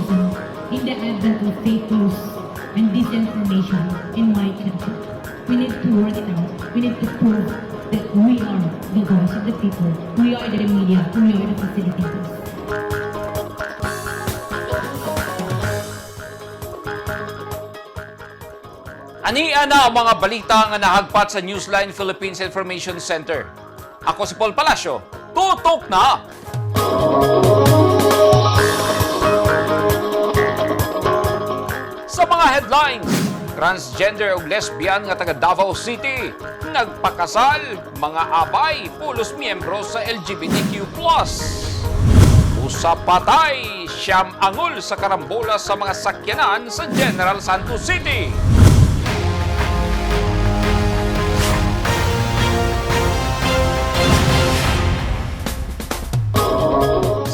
journalism in the advent of fake news and disinformation in my country. We need to work it out. We need to prove that we are the voice of the people. We are the media. We are the facilitators. Ania na ang mga balita nga nahagpat sa Newsline Philippines Information Center. Ako si Paul Palacio. Tutok na! Sa mga headlines, transgender ug lesbian nga taga Davao City, nagpakasal, mga abay, pulos miyembro sa LGBTQ+. Usa patay, 9 angol sa karambola sa mga sakyanan sa General Santos City.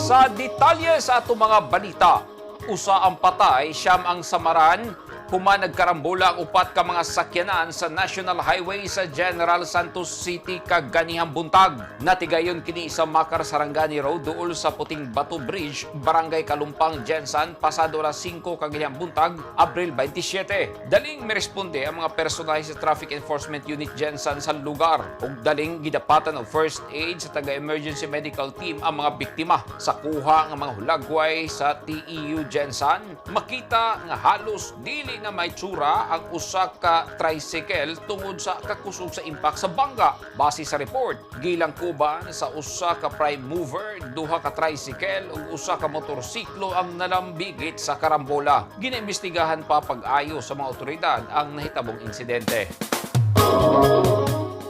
Sa detalye sa atong mga balita, usa ang patay, 9 ang samaran, human nagkarambola ang upat ka mga sakyanan sa National Highway sa General Santos City kaganihang buntag. Natigayon kini sa Makar Sarangani Road duol sa Puting Bato Bridge, Barangay Kalumpang, Jensan, pasado alas 5 kaganihang buntag, Abril 27. Daling miresponde ang mga personahe sa Traffic Enforcement Unit Jensan sa lugar ug daling gidapatan og first aid sa taga-emergency medical team ang mga biktima. Sa kuha nga mga hulagway sa TEU Jensan, makita nga halos dili na may tsura ang usa ka tricycle tungod sa kakusog sa impact sa bangga. Base sa report, gilang kuban sa usa ka prime mover, duha ka tricycle ug usa ka motorsiklo ang nalambigit sa karambola. Ginaimbestigahan pa pag-ayo sa mga otoridad ang nahitabong insidente.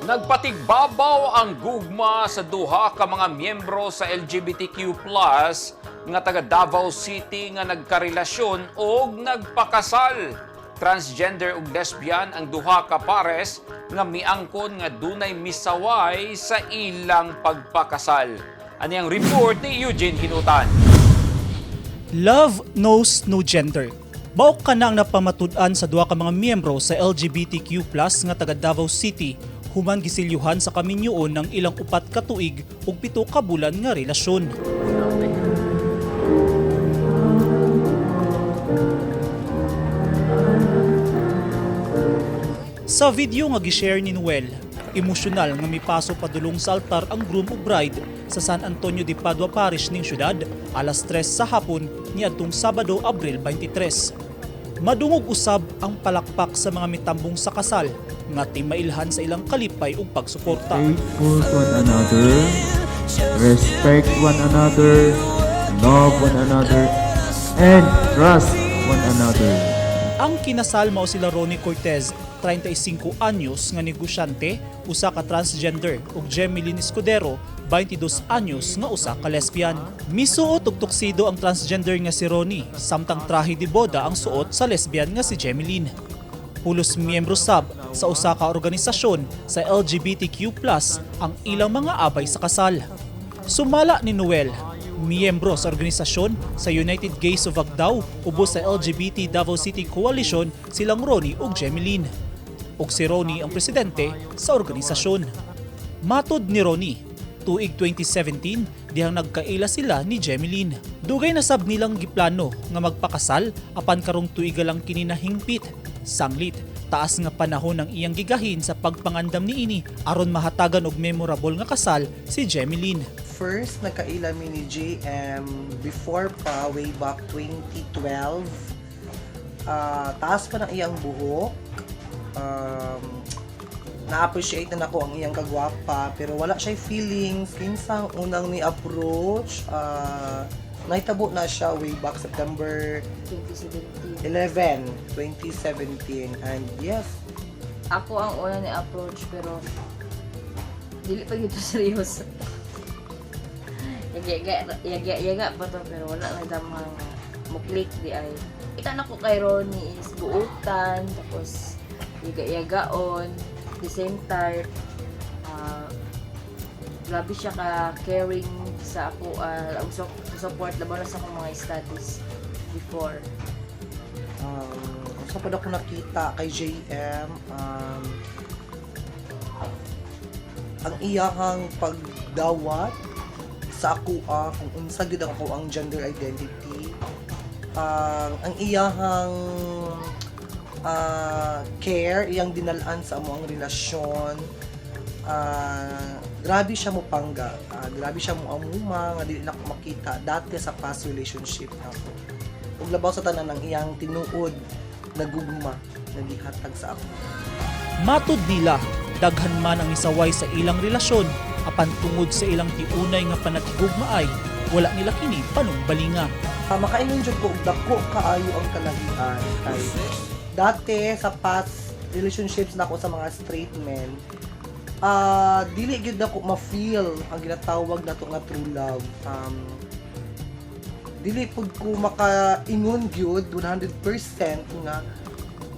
Nagpatigbabaw ang gugma sa duha ka mga miyembro sa LGBTQ+ nga taga Davao City nga nagkarelasyon og nagpakasal. Transgender ug lesbian ang duha ka pares nga miangkon nga dunay misaway sa ilang pagpakasal. Ani ang report ni Eugene Hinutan. Love knows no gender. Baok ka na ang napamatud-an sa duha ka mga miyembro sa LGBTQ+ nga taga Davao City human gisilyuhan sa kaminyoon ng ilang 4 ka tuig ug 7 ka bulan nga relasyon. Sa video nga gishare ni Noel, emosyonal nga mipaso padulong sa altar ang groom ug bride sa San Antonio de Padua Parish ning syudad alas 3 sa hapon niadtong Sabado, Abril 23. Madungog usab ang palakpak sa mga mitambong sa kasal nga timailhan sa ilang kalipay ug pagsuporta. Faithful to one another, respect one another, love one another, and trust one another. Ang kinasal mao sila Ronnie Cortez, 35 anyos nga negosyante, usa ka transgender, ug Jemeline Escudero, 22 anyos nga usa ka lesbian. Misuot og tuxedo ang transgender nga si Ronnie, samtang trahe de boda ang suot sa lesbian nga si Jemeline. Pulos miyembro sab sa usa ka organisasyon sa LGBTQ+ ang ilang mga abay sa kasal. Sumala ni Noel, miyembro sa organisasyon sa United Gays of Agdao ubos sa LGBT Davao City Coalition silang Ronnie ug Jemeline. Ug si Ronnie ang presidente sa organisasyon. Matod ni Ronnie, tuig 2017 dihang nagkaila sila ni Jemeline. Dugay na sab nilang giplano nga magpakasal apan karong tuiga lang kini nahingpit. Sanglit, taas nga panahon ang iyang gigahin sa pagpangandam niini aron mahatagan og memorable nga kasal si Jemeline. First, nagkaila mi ni JM before pa, way back 2012. Taas pa ng iyang buhok. Na-appreciate na nako ang iyang kagwapa, pero wala siya feelings. Kinsang unang ni approach, nahitabo na siya way back September 2017. 11, 2017. And yes, Ako ang una ni approach pero dili pa gito seryoso. Yaga yaga yaga pa to pero wala na damang mo click di ay. Kita na ko kay Ronnie is buutan tapos yaga yagaon the same type. Grabe siya ka caring sa ako, support labaw na sa akong mga studies before. Sa pa ako nakita kay JM, ang iyahang pagdawat sa ako, kung unsa gyud ang ako ang gender identity. Ang iyahang care, iyang dinalan sa among relasyon. Grabe siya mo pangga. Grabe siya mo amuma nga dili na ko makita dati sa past relationship nako. Ug labaw sa tanan, ang iyang tinuod na gugma nga gihatag sa ako. Matud nila, daghan man ang isaway sa ilang relasyon, apan tungod sa ilang tiunay nga panakigugmaay, wala nila kini panumbalinga. Makaingon jud ko og dako kaayo ang kalahian kay dati sa past relationships nako sa mga straight men, dili gyud nako ma-feel ang ginatawag nato nga true love. Dili pud ko makaingon gyud 100% nga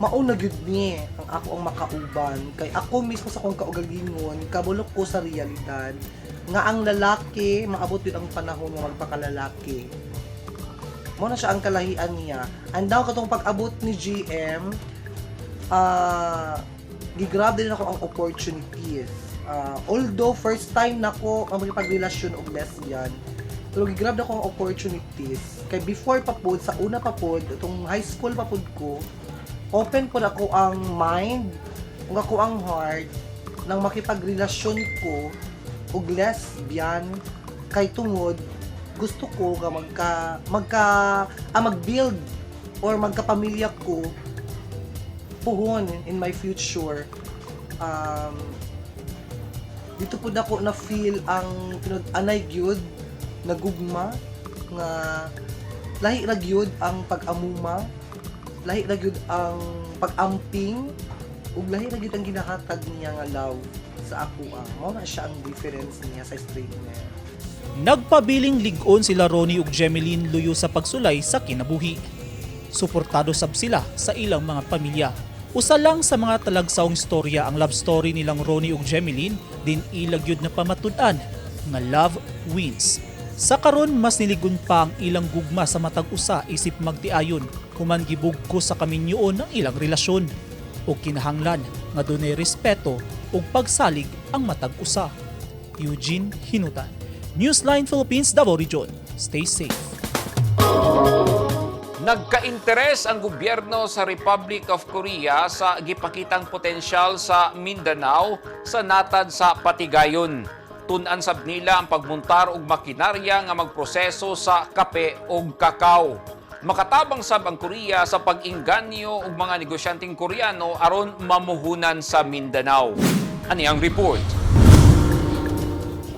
mao na gyud ni ang ako ang makauban kay ako mismo sa akong kaugalingon, kabalo ko sa realidad nga ang lalaki maabot gyud ang panahon nga magpakalalaki. Mao na siya ang kalahian niya. And now katong pag-abot ni GM, gigrab din ako ang opportunities. Although first time nako ang makipagrelasyon og lesbian, pero gigrab nako ang opportunities. Kay before pa pod, sa una pa pod, itong high school pa pod ko, open pod ako ang mind ug ako ang heart nang makipagrelasyon ko og lesbian kay tungod gusto ko nga magka magka ah, mag-build or magkapamilya ko puhon in my future. Dito pud ako na feel ang tinud-anay gyud na gugma nga lahi ra gyud ang pag-amuma, lahi ra gyud ang pag-amping, ug lahi ra gyud ang ginahatag niya nga love sa ako. Ang mao na siya ang difference niya sa straight man. Nagpabiling lig-on sila Ronnie ug Jemeline luyo sa pagsulay sa kinabuhi. Suportado sab sila sa ilang mga pamilya. Usa lang sa mga talagsaong istorya ang love story nilang Ronnie ug Jemeline din ila gyud na pamatud-an nga love wins. Sa karon, mas niligon pa ang ilang gugma sa matag usa isip magtiayon human gibugkos sa kaminyoon ang ilang relasyon ug kinahanglan nga dunay respeto ug pagsalig ang matag usa. Eugene Hinutan, Newsline Philippines, Davao Region. Stay safe. Nagka-interes ang gobyerno sa Republic of Korea sa gipakitang potensyal sa Mindanao sa natad sa Patigayon. Tun-an sab nila ang pagmuntar og makinarya nga magproseso sa kape ug kakao. Makatabang sab ang Korea sa pag-inganyo og mga negosyanteng Koreano aron mamuhunan sa Mindanao. Ani ang report.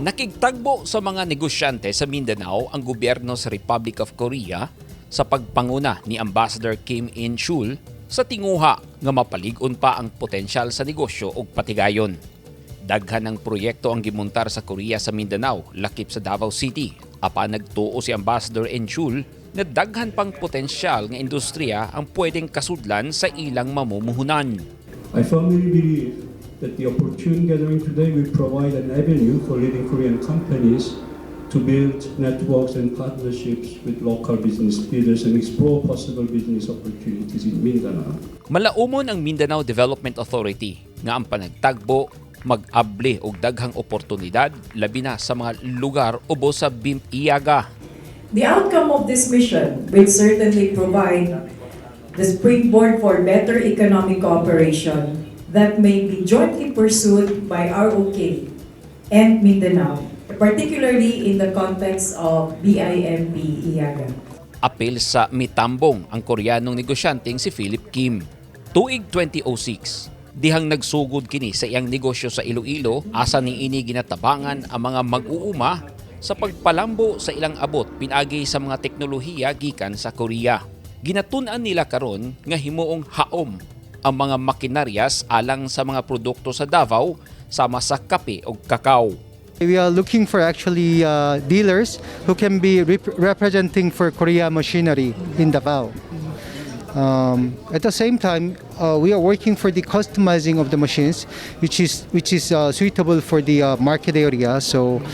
Nakigtagbo sa mga negosyante sa Mindanao ang gobyerno sa Republic of Korea sa pagpanguna ni Ambassador Kim In-chul sa tinguha nga mapalig-on pa ang potensyal sa negosyo ug patigayon. Daghan ng proyekto ang gimuntar sa Korea sa Mindanao, lakip sa Davao City. Apan nagtuo si Ambassador In-chul na daghan pang potensyal nga industriya ang pwedeng kasudlan sa ilang mamumuhunan. I firmly believe that the opportune gathering today will provide an avenue for leading Korean companies to build networks and partnerships with local business leaders and explore possible business opportunities in Mindanao. Malaumon ang Mindanao Development Authority nga ang panagtagbo mag-able og daghang oportunidad, labi na sa mga lugar ubos sa BIMP-EAGA. The outcome of this mission will certainly provide the springboard for better economic cooperation that may be jointly pursued by ROK and Mindanao, particularly in the context of BIMP EAGA. Apil sa mitambong ang Koreanong negosyanteng si Philip Kim. Tuig 2006, dihang nagsugod kini sa iyang negosyo sa Iloilo, asa ni ini ginatabangan ang mga mag-uuma sa pagpalambo sa ilang abot pinagi sa mga teknolohiya gikan sa Korea. Ginatun-an nila karon nga himuong haom ang mga makinaryas alang sa mga produkto sa Davao sama sa kape ug kakao. We are looking for actually dealers who can be representing for Korea machinery in Davao. At the same time, we are working for the customizing of the machines, which is suitable for the market area. So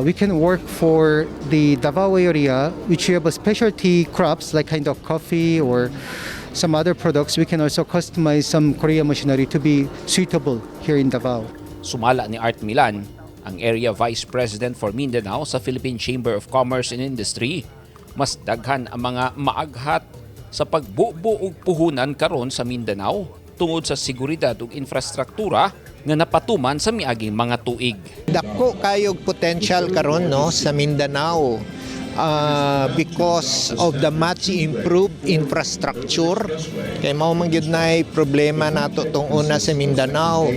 we can work for the Davao area, which have a specialty crops like kind of coffee or some other products. We can also customize some Korea machinery to be suitable here in Davao. Sumala ni Art Milan, ang Area Vice President for Mindanao sa Philippine Chamber of Commerce and Industry, Mas daghan ang mga maaghat sa pagbubo og puhunan karon sa Mindanao tungod sa seguridad ug infrastruktura nga napatuman sa miaging mga tuig. Dako kayog potential karon, no, sa Mindanao because of the much improved infrastructure, kay mao man gyud nay problema nato tong una sa Mindanao.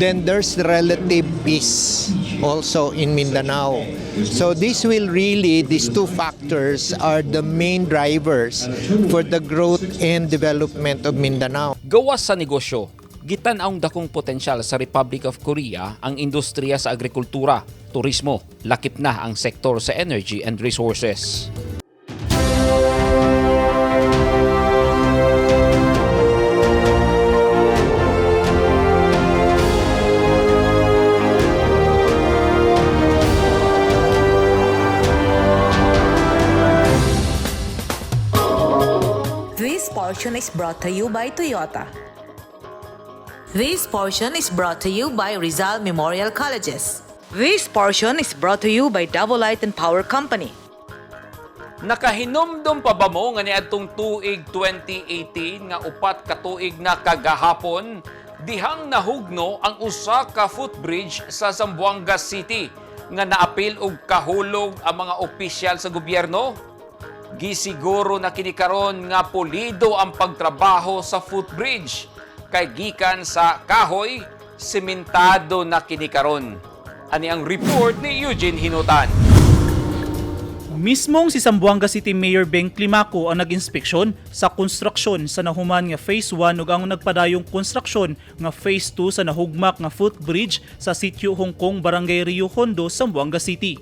Then there's relative peace also in Mindanao, so this will really these two factors are the main drivers for the growth and development of Mindanao. Gawas sa negosyo, gitan-awng dakong potensyal sa Republic of Korea ang industriya sa agrikultura, turismo, lakip na ang sektor sa energy and resources. This portion is brought to you by Toyota. This portion is brought to you by Rizal Memorial Colleges. This portion is brought to you by Davao Light and Power Company. Nakahinumdum pa ba mo nga niadtong tuig 2018 nga 4 ka tuig na kagahapon, dihang nahugno ang usa ka footbridge sa Zamboanga City nga naapil og kahulog ang mga opisyal sa gobyerno? Gisiguro na kini karon nga pulido ang pagtrabaho sa footbridge kay gikan sa kahoy, sementado na kini karon. Ani ang report ni Eugene Hinutan. Mismong si Zamboanga City Mayor Beng Climaco ang nag-inspeksyon sa konstruksyon sa nahuman nga Phase 1 ug ang nagpadayong konstruksyon nga Phase 2 sa nahugmak nga footbridge sa Sitio Hong Kong, Barangay Rio Hondo, Zamboanga City.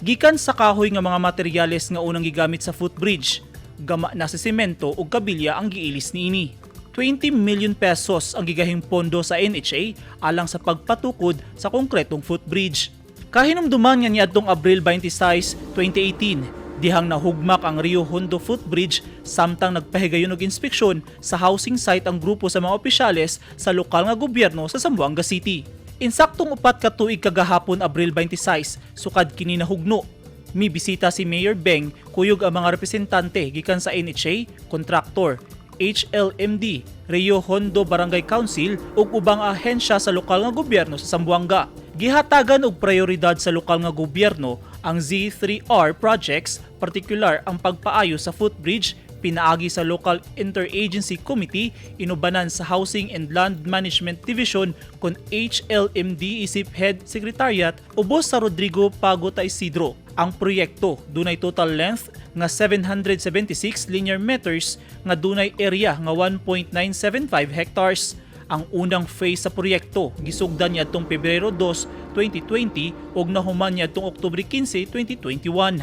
Gikan sa kahoy nga mga materyales nga unang gigamit sa footbridge, gama na sa semento ug kabilya ang giilis niini. 20 million pesos ang gigahing pondo sa NHA alang sa pagpatukod sa konkretong footbridge. Kahinumduman nga niadtong Abril 26, 2018, dihang nahugmak ang Rio Hondo Footbridge samtang nagpahigayon og inspeksyon sa housing site ang grupo sa mga opisyales sa lokal nga gobyerno sa Zamboanga City. Insaktong 4 ka tuig kagahapon, Abril 26, sukad kini nahugno. Mibisita si Mayor Beng kuyog ang mga representante gikan sa NHA, kontraktor, HLMD, Rio Hondo Barangay Council ug ubang ahensya sa lokal nga gobyerno sa Zamboanga. Gihatagan og prioridad sa lokal nga gobyerno ang Z3R projects, partikular ang pagpaayo sa footbridge pinaagi sa Local Interagency Committee inubanan sa Housing and Land Management Division kon HLMD isip Head Secretariat ubos sa Rodrigo Pagota Isidro. Ang proyekto dunay total length nga 776 linear meters nga dunay area nga 1.975 hectares. Ang unang phase sa proyekto gisugdan niadtong Pebrero 2, 2020 ug nahuman niadtong Oktubre 15, 2021.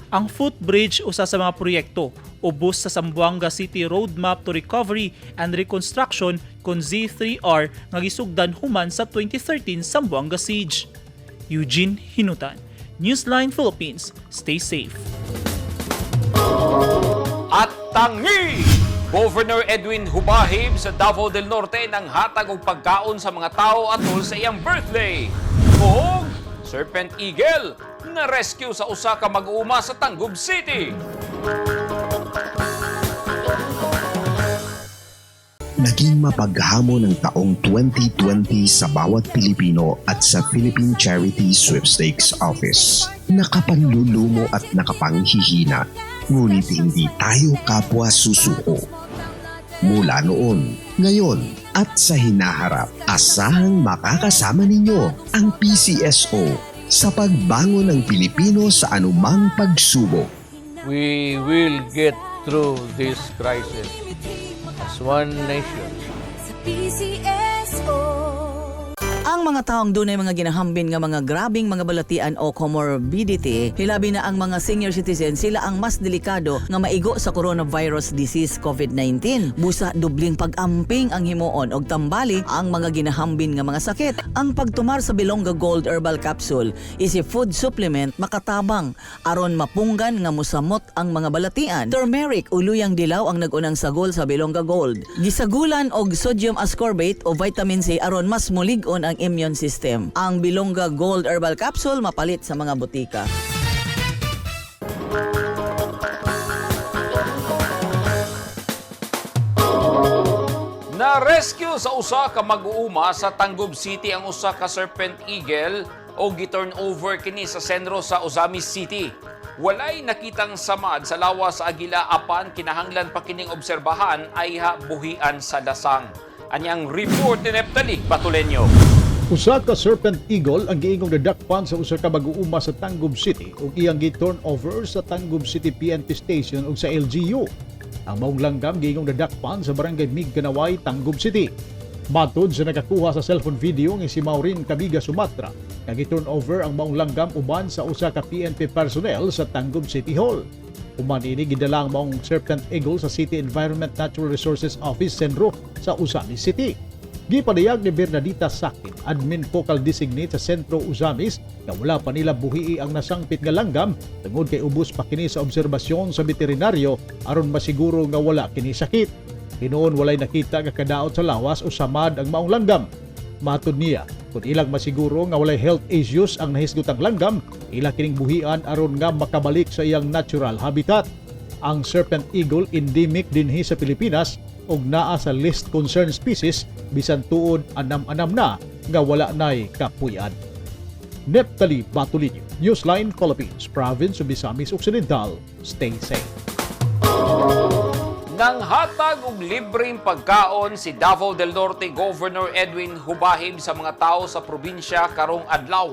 Ang footbridge usa sa mga proyekto ubos sa Zamboanga City Roadmap to Recovery and Reconstruction kon Z3R nga gisugdan human sa 2013 Zamboanga Siege. Eugene Hinutan, Newsline Philippines. Stay safe. At tangi! Governor Edwin Hubahib sa Davao del Norte nang hatag og pagkaon sa mga tao atol sa iyang birthday. Ug Serpent Eagle na rescue sa usa ka mag-uuma sa Tangub City. Naging mapaghamon ang taong 2020 sa bawat Pilipino at sa Philippine Charity Sweepstakes Office. Nakapanlulumo at nakapanghihina, ngunit hindi tayo kapwa susuko. Mula noon, ngayon at sa hinaharap, asahang makakasama ninyo ang PCSO sa pagbangon ng Pilipino sa anumang pagsubok. We will get through this crisis as one nation. PCSO. Ang mga taong dunay mga ginahambin nga mga grabing mga balatian o comorbidity, hilabi na ang mga senior citizen, sila ang mas delikado nga maigo sa coronavirus disease COVID-19. Busa dubling pag-amping ang himuon og tambali ang mga ginahambin nga mga sakit. Ang pagtumar sa Bilongga Gold Herbal Capsule is a food supplement makatabang aron mapunggan nga musamot ang mga balatian. Turmeric o luyang dilaw ang nagunang sagol sa Bilongga Gold. Gisagulan og sodium ascorbate o vitamin C aron mas mulig-on ang immune system. Ang Bilongga Gold Herbal Capsule mapalit sa mga botika. Na-rescue sa usa ka mag-uuma sa Tangub City ang usa ka serpent eagle o gi-turn over kini sa sentro sa Ozamis City. Walay nakitang samad sa lawas sa agila apan kinahanglan pa kining obserbahan ayha buhian sa lasang. Anyang report ni Neptali Batulenyo. Usa ka serpent eagle ang giingong nadakpan sa usa ka mag-uuma sa Tangub City ug iyang gi-turn over sa Tangub City PNP Station ug sa LGU. Ang maong langgam giingong nadakpan sa Barangay Migkanaway, Tangub City. Matod sa nakakuha sa cellphone video nga si Maureen Cabiga Sumatra, nga gi-turn over ang maong langgam uban sa usa ka PNP personnel sa Tangub City Hall. Human ini, gidala ang maong serpent eagle sa City Environment Natural Resources Office Sentro sa Ozamis City. Gipadayag ni Bernadita Sakin, admin focal designate sa Sentro Ozamis, na wala pa nila buhii ang nasangpit nga langgam tungod kay ubos pa kini sa obserbasyon sa veterinaryo aron masiguro nga wala kini sakit. Hinuon walay nakita nga kadaot sa lawas o samad ang maong langgam. Matod niya, kung ilang masiguro nga walay health issues ang nahisgotang langgam, ila kining buhian aron nga makabalik sa iyang natural habitat. Ang serpent eagle endemic dinhi sa Pilipinas ug naa sa least concern species bisan tuod anam-anam na nga wala nay kapuy-an. Neptali Batulinio, Newsline Philippines, Province of Misamis Occidental. Stay safe. Nanghatag og libreng pagkaon si Davao del Norte Governor Edwin Jubahib sa mga tao sa probinsya karong adlaw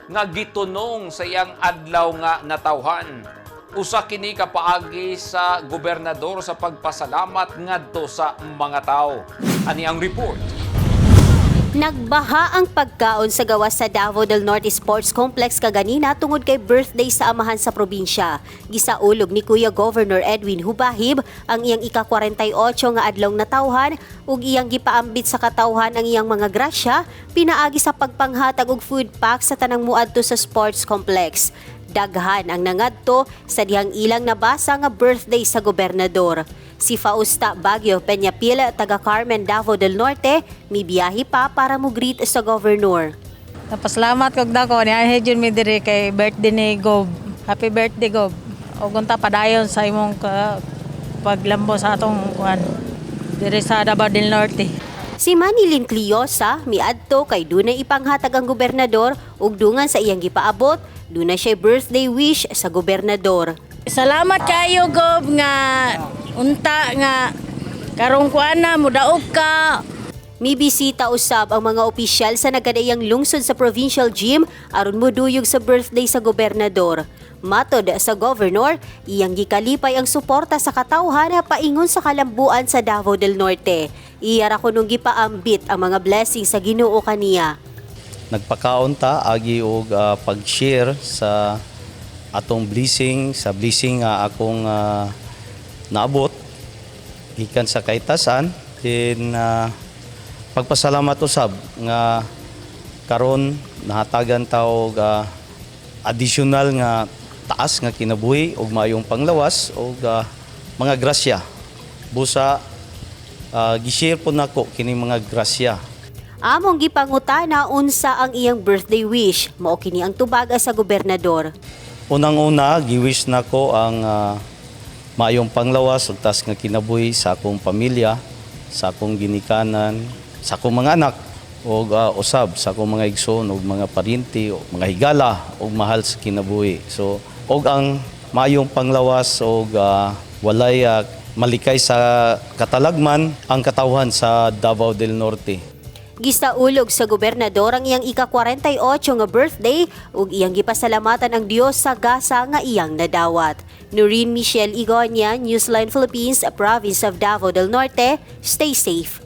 nga gitunong sa iyang adlaw nga natawhan. Usa kini ka paagi sa gobernador sa pagpasalamat ngadto sa mga tao. Ani ang report. Nagbaha ang pagkaon sa gawas sa Davao del Norte Sports Complex kaganina tungod kay birthday sa amahan sa probinsya. Gisaulog ni Kuya Governor Edwin Jubahib ang iyang ika-48 nga adlaw natawhan ug iyang gipaambit sa katawhan ang iyang mga grasya pinaagi sa pagpanghatag og food pack sa tanang muadto sa sports complex. Daghan ang nangadto sa dihang ilang nabasa nga birthday sa gobernador. Si Fausta Baguio Peñapil, taga Carmen, Davao del Norte, mibiyahe pa para mo-greet sa governor. Napasalamat kog dako ni anhi jud mi diri kay birthday ni Gob. Happy birthday, Gob. Ug unta padayon sa imong paglambo sa atong kuan diri sa Davao del Norte. Si Manilin Cliosa miadto kay dunay ipanghatag ang gobernador ug dungan sa iyang gipaabot, dunay siya birthday wish sa gobernador. Salamat kayo, Gob, nga unta nga karong kuan na mudaog ka. Mibisita usab ang mga opisyal sa nagkadaiyang lungsod sa provincial gym aron moduyog sa birthday sa gobernador. Matod sa governor, iyang gikalipay ang suporta sa katawhan paingon sa kalambuan sa Davao del Norte. Iya ra kunong gipaambit ang mga blessings sa Ginoo kaniya. Nagpakaon ta agi og pag-share sa atong blessing, sa blessing nga akong naabot gikan sa kaitasan, then pagpasalamat usab nga karon nahatagan ta og additional nga taas nga kinabuhi ug maayong panglawas ug mga grasya. Busa gi-share po nako kini mga grasya. Among gipangutana unsa ang iyang birthday wish. Mao kini ang tubag sa gobernador. Unang-una, gi-wish nako ang maayong panglawas ug taas nga kinabuhi sa akong pamilya, sa akong ginikanan, sa akong mga anak ug usab sa akong mga igsoon ug mga paryente, ug mga higala ug mahal sa kinabuhi. So og ang maayong panglawas ug walay malikay sa katalagman ang katawhan sa Davao del Norte. Gisaulog sa gobernador ang iyang ika-48 nga birthday ug iyang gipasalamatan ang Dios sa gasa nga iyang nadawat. Noreen Michelle Igonia, Newsline Philippines, Province of Davao del Norte. Stay safe.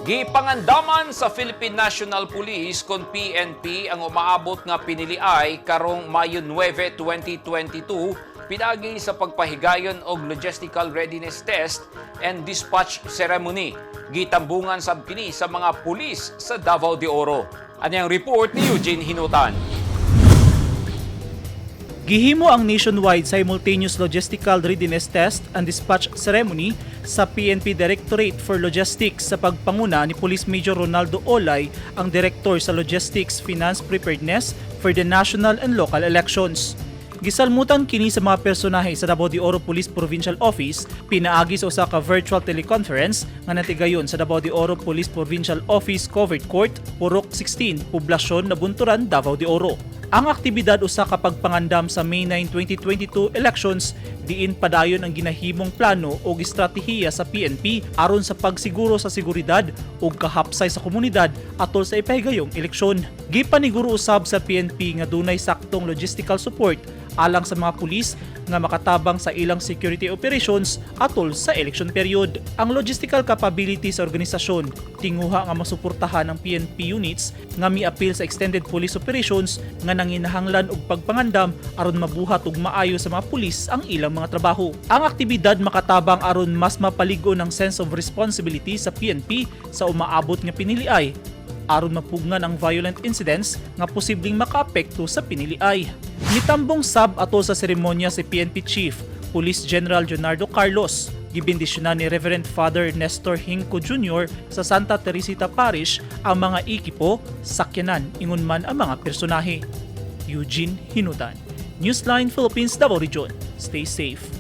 Gipangandaman sa Philippine National Police kon PNP ang umaabot nga piniliay karong Mayo 9, 2022 pinagi sa pagpahigayon og logistical readiness test and dispatch ceremony. Gitambungan sab kini sa mga pulis sa Davao de Oro. Ani ang report ni Eugene Hinutan. Gihimo ang nationwide simultaneous logistical readiness test and dispatch ceremony sa PNP Directorate for Logistics sa pagpanguna ni Police Major Ronaldo Olay, ang Director sa Logistics Finance Preparedness for the National and Local Elections. Gisalmutan kini sa mga personahe sa Davao de Oro Police Provincial Office pinaagi sa usa ka virtual teleconference nga natigayon sa Davao de Oro Police Provincial Office Covered Court, Purok 16, Poblasyon, Nabunturan, Davao de Oro. Ang aktibidad usa ka pagpangandam sa May 9, 2022 elections diin padayon ang ginahimong plano og estratehiya sa PNP aron sa pagsiguro sa seguridad ug kahapsay sa komunidad atol sa ipahigayong eleksyon. Gipaniguro usab sa PNP nga dunay saktong logistical support alang sa mga pulis nga makatabang sa ilang security operations atol sa election period. Ang logistical capability sa organisasyon tinguha nga masuportahan ang PNP units nga miapil sa extended police operations nga nanginahanglan og pagpangandam aron mabuhat og maayo sa mga pulis ang ilang mga trabaho. Ang aktibidad makatabang aron mas mapalig-on ang sense of responsibility sa PNP sa umaabot nga piniliay aron mapugngan ang violent incidents nga posibleng makaapekto sa piniliay. Nitambong sab ato sa seremonya si PNP Chief Police General Leonardo Carlos. Gibendisyonan ni Reverend Father Nestor Hinko Jr. sa Santa Teresita Parish ang mga ekipo, sakyanan, ingon man ang mga personahe. Eugene Hinudan, Newsline Philippines, Davao Region. Stay safe.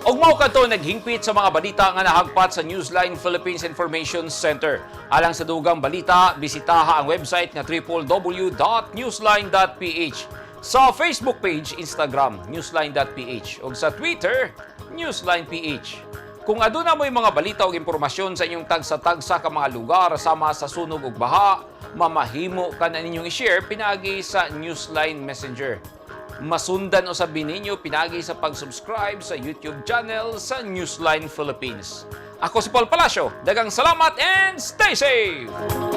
Ug mao kadto naghingpit sa mga balita nga nahagpat sa Newsline Philippines Information Center. Alang sa dugang balita, bisitaha ang website nga www.newsline.ph. Sa Facebook page, Instagram, newsline.ph ug sa Twitter, newsline.ph. Kung aduna mo'y mga balita ug impormasyon sa inyong tagsa-tagsa ka mga lugar sama sa sunog ug baha, mamahimo ka na ninyong i-share pinaagi sa Newsline Messenger. Masundan usab ninyo pinaagi sa pag-subscribe sa YouTube channel sa Newsline Philippines. Ako si Paul Palacio. Daghang salamat and stay safe!